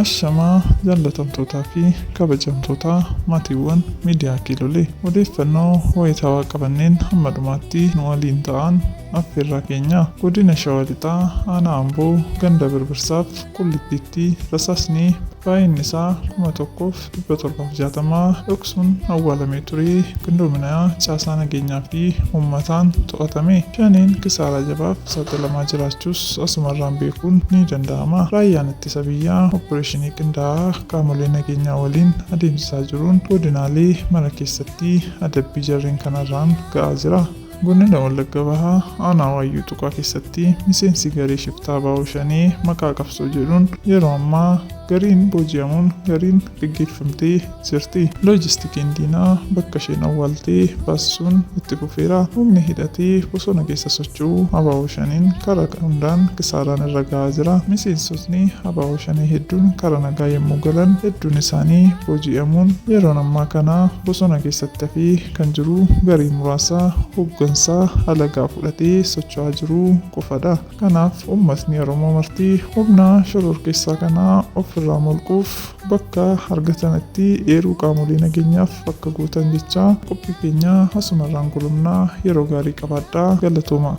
Ashamaa jaallatamtootaa fi kabajamtoota maatiiwwan miidiyaa Kiilolee, odeeffannoo wayitaawaa qabanneen hamma dhumaatti nu waliin ta'an affeerraa keenya. Godina Shawaa Lixaa, Aanaa Amboo, ganda Birbirsaaf Qullittiitti rasaasni baay'inni isaa 1760 dhoksuun awwaalamee ture qindoomina caasaa nageenyaa fi uummataan to'atame. Shaneen kisaaraa jabaaf saaxilamaa jiraachuus asumarraan beekuun ni danda'ama. Raayyaan Ittisa Biyyaa oppireeshinii qindaa'aa qaamolee nageenyaa waliin adeemsisaa jiruun godinaalee mara keessatti adabbii jarreen kanarraan ga'aa jira. Godina Wallagga Bahaa, Aanaa Waayyuu Tuqaa keessatti miseensi garee shiftaa ABO Shanee maqaa qabsoo jedhuun yeroo ammaa gariin booji'amuun gariin geggeeffamtee jirti. Loojistikiin diinaa bakka isheen awwaaltee baasisuun itti fufeera. Humni hidhatee bosona keessa socho'u ABO Shaneen karaa hundaan kisaaraan irra ga'aa jira. Miseensotni ABO Shanee hedduun karaa nagaa yommuu galan, hedduun isaanii booji'amuun yeroon ammaa kana bosona keessatti hafee kan jiru garee muraasa hooggansa alagaa fudhatee socho'aa jiru qofadha. Kanaaf uummatni Oromoo marti humna shororkeessaa kana ofirraa molquuf bakka argatanitti eeruu qaamolee nageenyaaf akka gootan jecha, qophii keenya asumarraan golomnaa. Yeroo gaarii qabaadhaa, galatooma.